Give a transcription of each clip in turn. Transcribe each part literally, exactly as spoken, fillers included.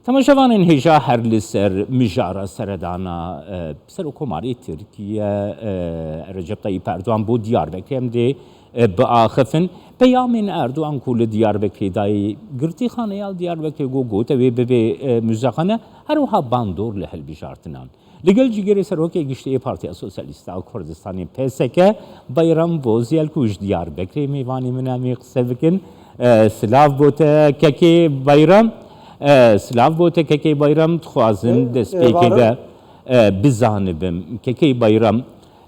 Temaşevanên hêja, her li ser mijara seredana, e, Serokkomarê Tirkiye, e, Recep Tayyip Erdogan bo Diyarbekirê em dê, e, biaxifin. Peyamên Erdogan ku li Diyarbekirê dayê girtîxaneya Diyarbekirê got, gote wê bibe, e, muzexane, her wiha bandor li hilbijartinan. Li gel cîgirê Serokê Giştî yê Partiya Sosyalîst a Kurdistanê, P S K, Bayram Bozyel, ku ji Diyarbekirê mêvanê min em ê qise bikin. E, silav bo te kekê Bayram. E, silav bo te kekê Bayram. Dixwazim destpêkê de, e, bizanibim. Kekê Bayram,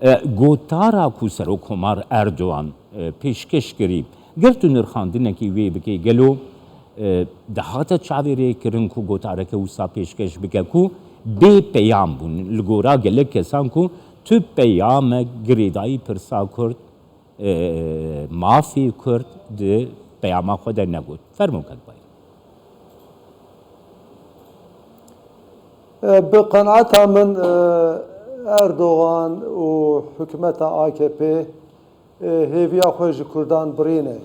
e, gotara ku Serokkomar Erdogan, e, pêşkeş kirî, ger tu nirxandinekî wê bikê, gelo, e, dihate çavêrêkirin ku gotareke wisa pêşkeş bike ku bê peyam bûn li gora gelek kesan ku tu peyamek girêdayî pirsa Kurd, e, mafê Kurd di peyama xwe de negot. Fermo kek Bayram. E, bi qenaeta min, e, Erdogan û hikûmeta A K P, e, hêviya xwe ji Kurdan birîne.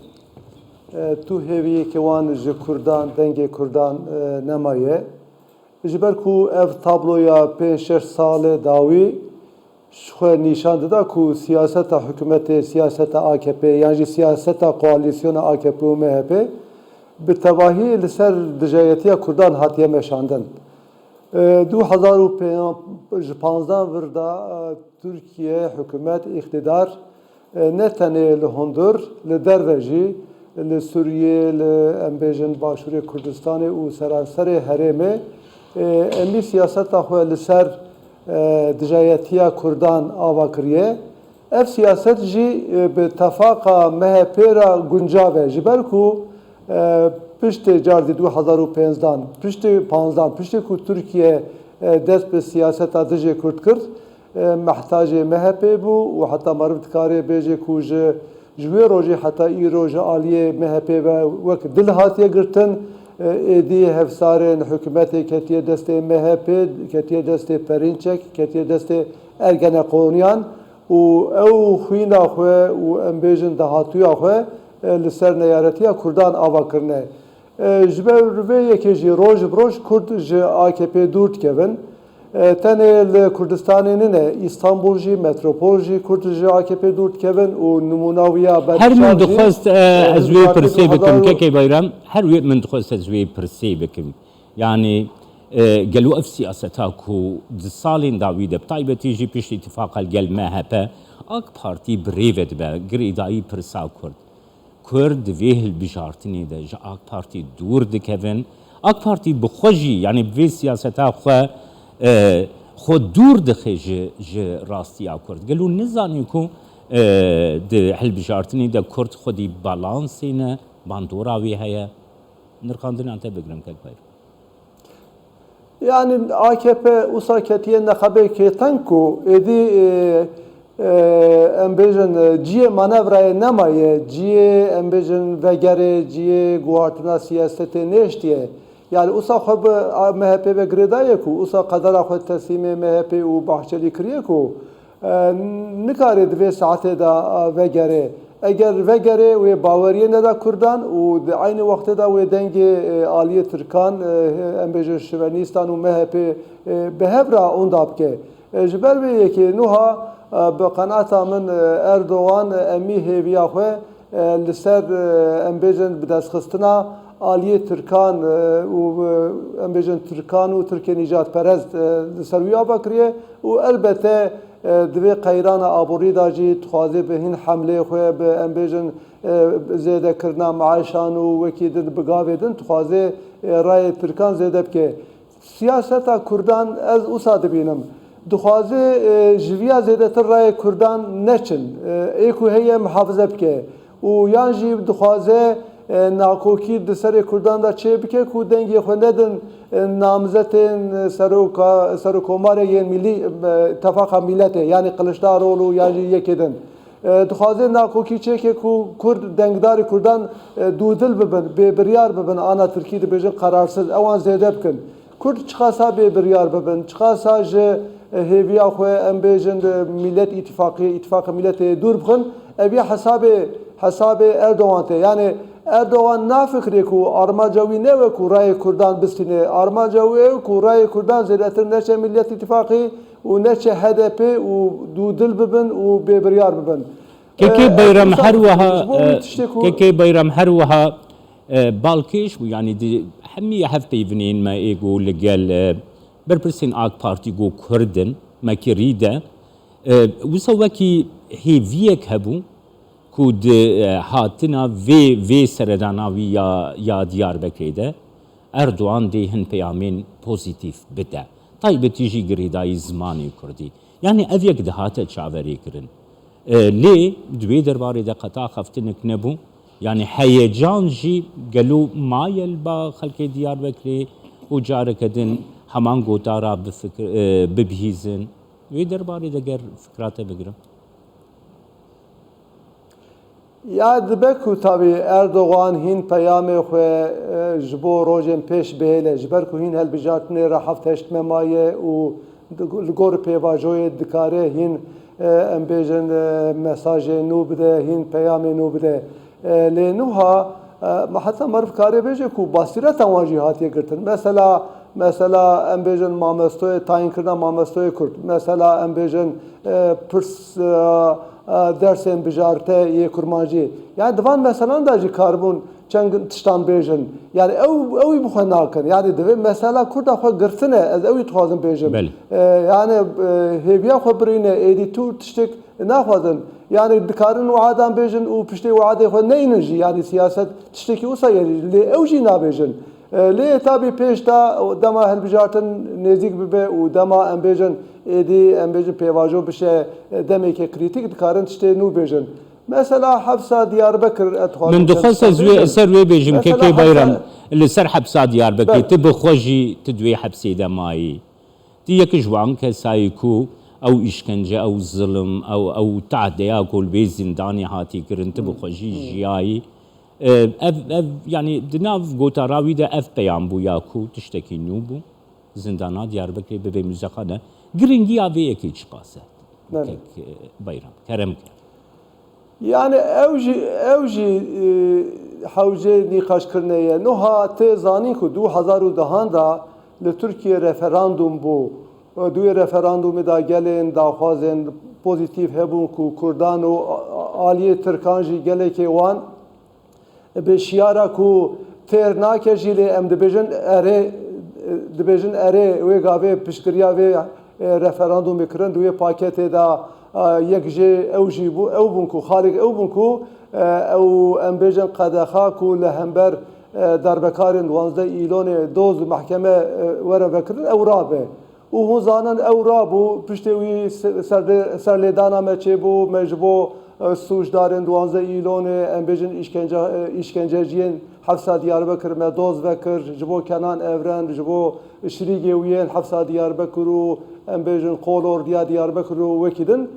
E, tu hêviyeke wan ji Kurdan, dengê Kurdan, e, nemaye. Ji ber ku ev tabloya pênc şeş salê dawî ji xwe nîşan dida ku siyaseta hikûmetê, siyaseta A K P yan jî siyaseta koalîsyona A K P û M H P bi tevahî li ser dijayetiya Kurdan hatiye meşandin. E, du hezar û pênc, ji panzdeh vir de, e, Tirkiye hikûmet, îqtîdar, e, ne tenê li hundir, li derve jî, li Sûriyê, li, em bêjin, Başûrê Kurdistanê û seranserê herêmê, e, emî siyaseta xwe li ser, e, dijayetiya Kurdan ava kiriye. Ev siyaset jî, e, bi tefaqa M H P re guncav e. Ji ber ku, e, piştê cardî du hezar û pênzdan, piştê panzdan, piştê ku Tirkiye, e, dest bi siyaseta dijê Kurd kir, e, mehtacê M H P bû û heta meriv dikarê bêje ku ji, ji wê rojê heta îro ji aliyê M H P ve wek dil hatiye girtin. E, êdî hevsarên hikûmetê ketiye destê M H P, ketiye destê Perînçek, ketiye destê Ergenekoniyan û ew xwîna xwe û, em bêjin, dahatûya xwe, e, li ser neyaretiya Kurdan ava kirine. E, ji ber vê yekê jî roj bi roj Kurd ji A K P dûr dikevin. E, tenê li Kurdistanê nine, Îstanbul jî, metropol jî Kurd ji A K P dûr dikevin û nimûna wî ya Her min berdişar jî, dixwest, e, e, ez wê pirsê bikim, kekê Bayram, her wê min dixwest ez wê pirsê bikim. Yanî, e, gelo ev siyaseta ku di salên dawî de, bi taybetî jî piştî îtifaqa li gel M H P, AK Partî bi rê ve dibe, girêdayî pirsa Kurd. Kurd di vê hilbijartinê de ji AK Partî dûr dikevin. AK Partî bi xwe jî, yanî bi vê siyaseta xwe, e, xwe dûr dixe ji, ji rastiya Kurd. Gelo nizanî ku, e, di hilbijartinê de Kurd xwedî balansê ne, bandora wê heye? Nirxandina te bigrim, kek Bayram. Yanî A K P usa ketiye neqebekê teng ku êdî, e, e, em bêjin, e, ciyê manevrayê nemaye, ciyê, em bêjin, vegerê, ciyê guhartina siyasetê nêştiye. Yanî usa xwe bi, a, M H P ve girêdaye ku usa qedera xwe teslîmê M H P û Bahçelî kiriye ku, e, nikare di vê saetê de, e, vegere. Eger vegere, wê baweriyê neda Kurdan û di eynî wextê de wê dengê, e, aliyê Tirkan, e, em bêjin şivenîstan û M H P, e, bi hev re onda bike. E, ji ber vê yekê nuha, e, bi qenaeta min, e, Erdogan, e, emî hêviya xwe, e, li ser, e, em bêjin, bidestxistina aliyê Tirkan, e, û, e, em bêjin, Tirkan û Tirkê nîjadperest, e, li ser wî ava kiriye û elbete, e, di vê qeyrana aborî de jî dixwaze bi hin hemlê xwe, bi, em bêjin, e, zêdekirina meaşan û wekî din bi gavê din dixwaze, e, rayê Tirkan zêde bike. Siyaseta Kurdan ez usa dibînim. Dixwaze, e, ji viya zêdetir rayê Kurdan neçin. E, ê ku heye muhafize bike. Û yan jî dixwaze, e, nakokî di serê Kurdan de çê bike ku dengê xwe nedin, e, namzetên seroka-, serokkomarê yên milî, e, tefaqa mîletê, yanî Kiliçdaroglu yan jî yekê din. E, dixwaze nakokî çêke ku Kurd, dengdarê Kurdan, e, dûdil bibin, bêbiryar bibin, ana Tirkî dibêjin qerarsız, ewan zêde bikin. Kurd çiqasa bêbiryar bibin, çiqasa ji, e, hêviya xwe, em bêjin, e, Millet Îtîfaqê, Îtîfaqa Miletê dûr bixin, ev ya hesabê, hesabê Erdogan tê. Yanî Erdogan nafikirê ku armanca wî ne wek ku rayê Kurdan bistîne. Armanca wî ew ku rayê Kurdan zêdetir neçe Millet Îtîfaqî û neçe H D P û dûdil bibin û bêbiryar bibin. Kekê Bayram her wiha, kekê Bayram her wiha, e, balkêş bû, yanî di hemî hevpeyvinên me ê ku li gel, e, berpirsên AK Partî ku Kurd in, me kirî de, e, wisa wekî hêviyek hebû ku di, e, hatina vê, vê seredana wî ya, ya Diyarbekirê de Erdogan dê hin peyamên pozîtîf bide. Taybetî jî girêdayî zimanê kurdî. Yanî ev yek dihate çaverêkirin. E, lê di wê derbarê de qet axaftinek nebû. Yanî heyecan jî gelo maye li ba xelkê Diyarbekirê û careke din heman gotara bifikir-, e, bibihîzin. Wê derbarê de ger fikra te bigirim. Ya dibe ku tabî Erdogan hîn peyamê xwe, e, ji bo rojên pêş bihêle, ji ber ku hîn helbijartinê re heft heşt me maye û di, li gor pêvajoyê dikare hîn, e, em bêjin, e, mesajê nû bide, hîn peyamê nû bide. E, lê nuha, e, me heta meriv karê bêje ku basîreta wan jî hatiye girtin. Mesela, mesela em bêjin mamestoyê, tayînkirina mamestoyê Kurd. Mesela em bêjin, e, pirs, e, e, dersên bijarte yê kurmancî. Yani di van meselan de jî karibûn çend tiştan bêjin. Yani ew, ew ê bi xwe nakin. Yani divê mesela Kurda xwe girtine, ez ew ê dixwazim bêjim. Belê. E, yani, e, hêviya xwe birîne, êdî tu tiştek naxwazin. Yani dikarin wiadan bêjin û piştê wiadê xwe neynin jî. Yani siyaset tiştekî wisa ye, lê ew jî nabêjin. E, lê tabî pêş de dema hilbijartin nêzîk bibe û dema em bêjin êdî, em bêjin pêvajo bişe, e, demeke krîtîk, dikarin tiştê nû bêjin. Mesela hepsa Diyarbekir, ez dixwazim Min dixwest ez wê, ser wê bêjim, Mesela kekê Bayram, hepsa li ser hepsa Diyarbekirê, Belê. Tu bi xwe jî tu di wê hepsê de mayî. Tu yek ji wan kesayî ku ew îşkence, ew zilim, ew, ew tahdeya ku li vê zindanê hatî kirin, tu bi xwe jî jiyayî. E, ev, ev, yanî di nav gotara wî de ev peyam bû ya ku tiştekî nû bû. Zindana Diyarbekirê bibe muzexane. Giringiya vê yekê çiqas e? Belê. Kek, e, Bayram, kerem ke. Yani ew jî, ew jî, e, hewcê nîqaşkirinê ye. Nuha tê zanîn ku du hezar û dehan de li Tirkiye referandum bû. Di wê referandumê de gelên daxwazên pozîtîf hebûn ku Kurdan û a-, a-, aliyê Tirkan jî gelekê wan bi şiyara ku têr nake jî, lê em dibêjin erê, dibêjin erê wê gavê piştgiriya vê, e, referandumê kirin di wê paketê de, e, yek jê ew jî bû, ew bûn ku, xalek ew bûn ku, e, ew em bêjin qedexa ku li hember, e, darbekarên duwazdeh Îlonê doz mehkeme, e, were vekirin, ew rabe. Û hûn zanin ew rabû, piştê wî se-, serdê-, serlêdana me çêbû, me ji bo, e, sûcdarên duwazdeh Îlonê, em bêjin îşkence, e, îşkenceciyên hepsa Diyarbekir me doz vekir, ji bo Kenan Evren, ji bo şirîgê wî yên hepsa Diyarbekir û em bêjin kolordiya Diyarbekir û wekî din.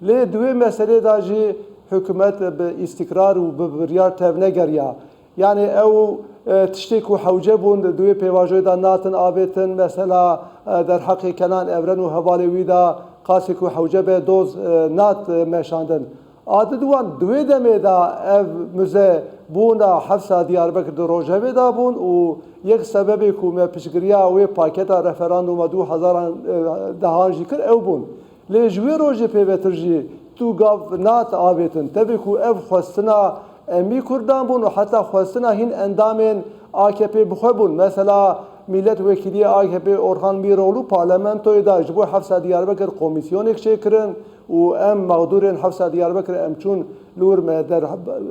Lê di wê meselê de jî hikûmet bi îstîkrar û bi biryar tevnegeriya. Yani ew, e, tiştê ku hewce bûn di wê pêvajoyê de natin avêtin, mesela, e, derheqê Kenan Evren û hevalê wî de qasê ku hewce be doz, e, nat, e, meşandin. A di wan di wê demê de ev muze bûna hepsa Diyarbekir di rojevê de bûn û yek sebebê ku me piştgiriya wê paketa referanduma du hezar, e, dehan jî kir ew bûn. Lê ji wê rojê pê vetir jî tu gav nat avêtin. Tevî ku ev xwestina emî Kurdan bûn û heta xwestina hîn endamên A K P bi xwe bûn. Mesela Milletvekiliyê A K P Orhan Mîroğlu parlamentoyê de ji bo hepsa Diyarbekir komîsyonek çêkirin û em mexdûrên hepsa Diyarbekir em çûn li wir me der-,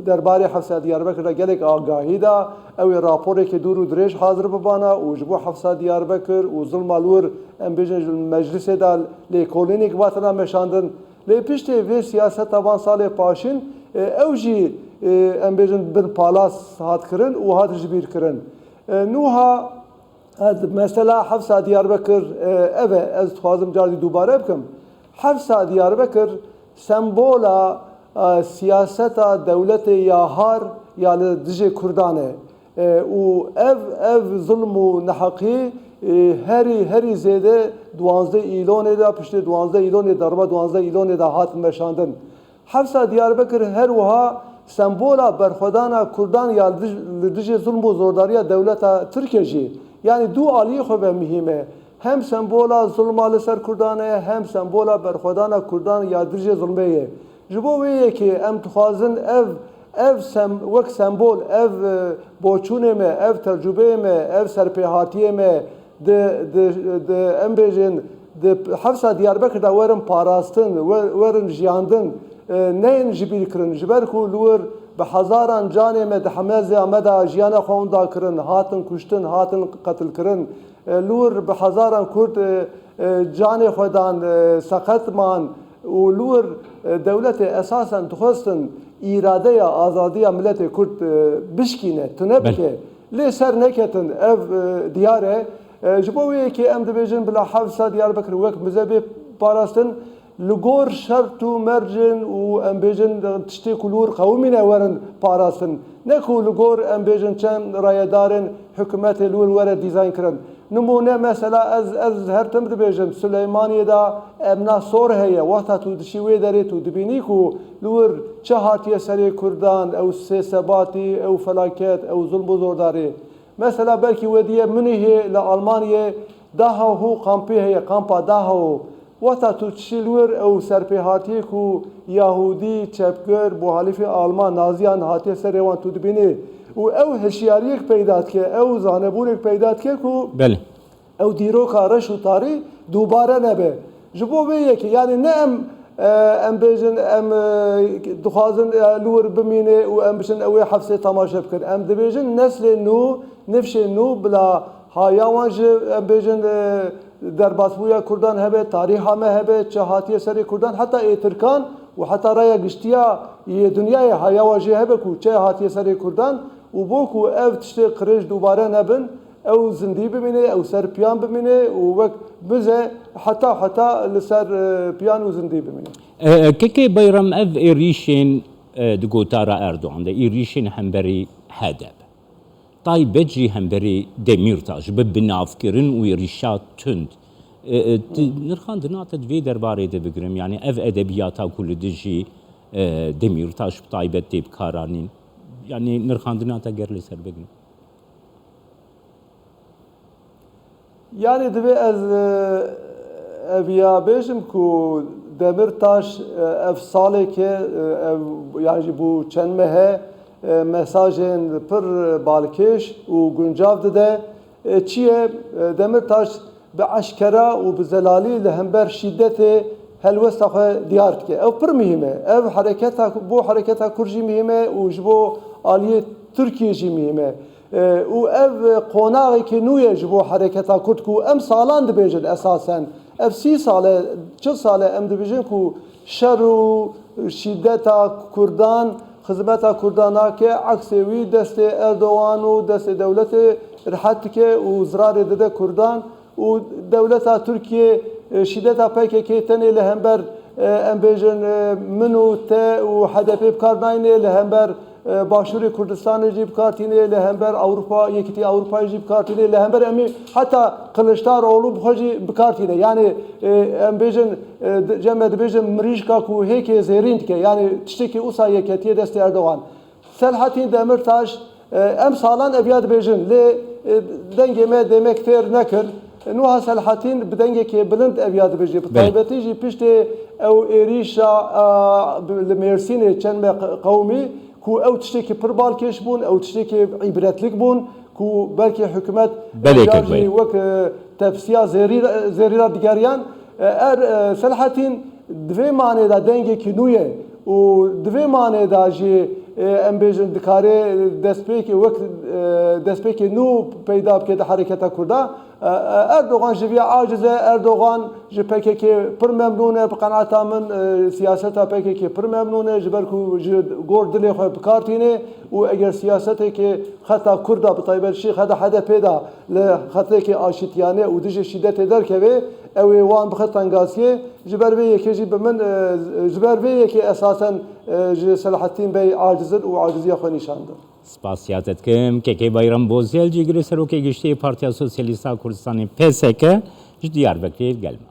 derbarê hepsa Diyarbekir de gelek agahî da. Ew ê raporekê dûr û dirêj hazir bibana û ji bo hepsa Diyarbekir û zilma li wir em bêjin ji meclisê de lêkolînêk vatina meşandin. Lê piştê vê siyaseta van salê paşîn, e, ew jî, e, em bêjin bin palas hat kirin û hat ji bîr kirin. E, nuha, e, mesela hepsa Diyarbekir, e, ev e, ez dixwazim car dî dubare bikim. Hepsa Diyarbekir sembola, e, siyaseta dewletê ya har ya li dijê Kurdan e. E, û ev, ev zilm û neheqî, e, herî, herî zêde duwazdeh Îlonê de, piştê duwazdeh Îlonê, darba duwazdeh Îlonê de hat meşandin. Hepsa Diyarbekir her wiha Sembola berxwedana Kurdan ya li dij-, li dijî zulm û zordariya dewleta Tirk e jî, yanî du aliyê xwe ve muhîm e. Hem sembola zulma li ser Kurdan e, hem sembola berxwedana Kurdan ya dijî zulmê ye. Ji bo wê yekê em dixwazin ev, ev sem-, wek sembol, ev, e, boçûnê me, ev tecrûbeyê me, ev serpêhatiyê me, di, di, di, em bêjin, di hevsa Diyarbekir de werin parastin, we-, werin jiyandin, e, neyên ji bîr kirin. Ji ber ku li wir bi hezaran canê me di hemeza me de jiyana xwe winda kirin, hatin kuştin, hatin qetilkirin. E, li wir bi hezaran Kurd, e, e, canê xwe dan, e, seqet man û li wir, e, dewletê esasen dixwestin îradeya azadiya miletê Kurd, e, bişkîne, tune Belê. bike. Lê ser neketin, ev, e, diyar e. E, ji bo wê yekê em dibêjin bila hevsa Diyarbekir wek mize bê parastin, li gor şert û mercên û em bêjin tiştê ku li wir qewimîne werin parastin. Ne ku li gor em bêjin çend rayedarên hikûmetê li wir were dîzayn kirin. Nimûne mesela ez, ez her tim dibêjim, Sileymaniyê de emna sor heye. Wexta tu diçî wê derê tu dibînî ku li wir çi hatiye serê Kurdan, ew sê sebatî, ew felaket, ew zulm û zordarî. Mesela belkî we diye Munîhê li Almanyê Dachau kampî heye, kampa Dachau. Wexta tu diçî li wir ew serpêhatiyê ku Yahûdî, çepgir, muhalîfê Alman, Naziyan hatiye serê wan tu dibînî. Û ew hişyariyek peyda dike, ew zanebûnek peyda dike ku Belê. ew dîroka reş û tarî dubare nebe. Ji bo vê yekê, yanî ne em, e, em bêjin, em, e, dixwazin, e, li wir bimîne û em biçin ew ê hefsê temaşe bikin. Em dibêjin neslê nû, nifşê nû bila haya wan ji, em bêjin, e, derbasbûya Kurdan hebe, tarîha me hebe, çi hatiye serê Kurdan, heta ê Tirkan û heta raya giştiya yê dinyayê haya wan jê hebe ku çi hatiye serê Kurdan û bo ku ev tiştê qirêj dubare nebin, ew zindî bimîne, ew ser piyan bimîne û wek mize heta heta li ser, e, piyan û zindî bimîne. E, e, Kekê Bayram, ev êrîşên, e, di gotara Erdogan de, êrîşên hemberî H D P, taybet jî hemberî Demîrtaş, bi binavkirin û êrîşa tund. E, e, ti-, nirxandina te di vê derbarê de bigirim, yanî ev edebiyata ku li dijî, e, Demîrtaş bi taybet tê bikaranîn, yanî nirxandina te ger li ser bigirim. Yanî divê ez, e, ev ya bêjim ku Demîrtaş, e, ev saleke, e, ev, yan jî bû çend mehe, e, mesajên pir balkêş û guncav dide. E, çi ye? E, Demîrtaş bi eşkera û bi zelalî li hember şîdetê helwesta xwe diyar dike. Ew pir muhîm e. Ev hereketa, bo hereketa Kurd jî muhîm e û ji bo aliyê Tirkiyê jî muhîm e. E, û ev qonaxekî nû ye ji bo hereketa Kurd ku em salan dibêjin esasen. Ev sî sal e, çil sal e em dibêjin ku şer û şîdeta Kurdan, xizmeta Kurdan nake, eksê wî destê Erdogan û destê dewletê rihet dike û zirarê dide Kurdan. Û dewleta Tirkiyê, e, şîdeta P K K tenê li hember, e, em bêjin, e, min û te û H D P bi kar nayne, li hember, e, Başûrê Kurdistanê jî bi kar tîne, li hember Ewropa, Yekîtiya Ewropayê jî bi kar tîne, li hember em ê heta Kiliçdaroglu bi xwe jî bi kar tîne. Yanî, e, em bêjin, e, di-, cem me dibêjin mirîşka ku hêkê zêrîn dike. Yanî tiştekî wisa yê ketiye destê Erdogan. Selhetîn Demirtaş, e, em salan ev ya dibêjin, lê, e, dengê me demek fêr nekir. Nuha Selhetîn bi dengekê bilind ev ya dibêje. Bi Belê. taybetî jî piştê ew êrîşa, e, bi, li Mêrsînê çend me q-, qewimî ku ew tiştekî pir balkêş bûn, ew tiştekî îbretlik bûn ku belkî hikûmet Belê, ev ya Kek Bey. jî wek, e, tepsiya zêrî, zêrî ra digeriyan. E, er, e, Selhetîn di vê manê de dengekî nû ye û di vê manê de jî, e, em bêjin dikare destpêkê wek, e, destpêkê nû peyda bike di hereketa Kurda. E, e, Erdogan ji vê aciz e, Erdogan ji P K K pir memnûn e, bi qenaeta min, e, siyaseta P K K pir memnûn e, ji ber ku ji gor dilê xwe bi kar tîne û eger siyasetekê xeta Kurda bi taybet jî xeta H D P de li xetekê aşitiyane û dijî şîdetê derkeve, ew ê wan bixe tengaziyê. Ji ber vê yekê jî bi min, e, ji ber vê yekê esasen, e, ji Selahattîn Bey acizin û aciziya xwe nîşan din. Spasiya te dikim. Kekê Bayram Bozyel, cîgirê serokê giştî yê Partiya Sosyalîst a Kurdistanê, P S K, ji Diyarbekirê gel me.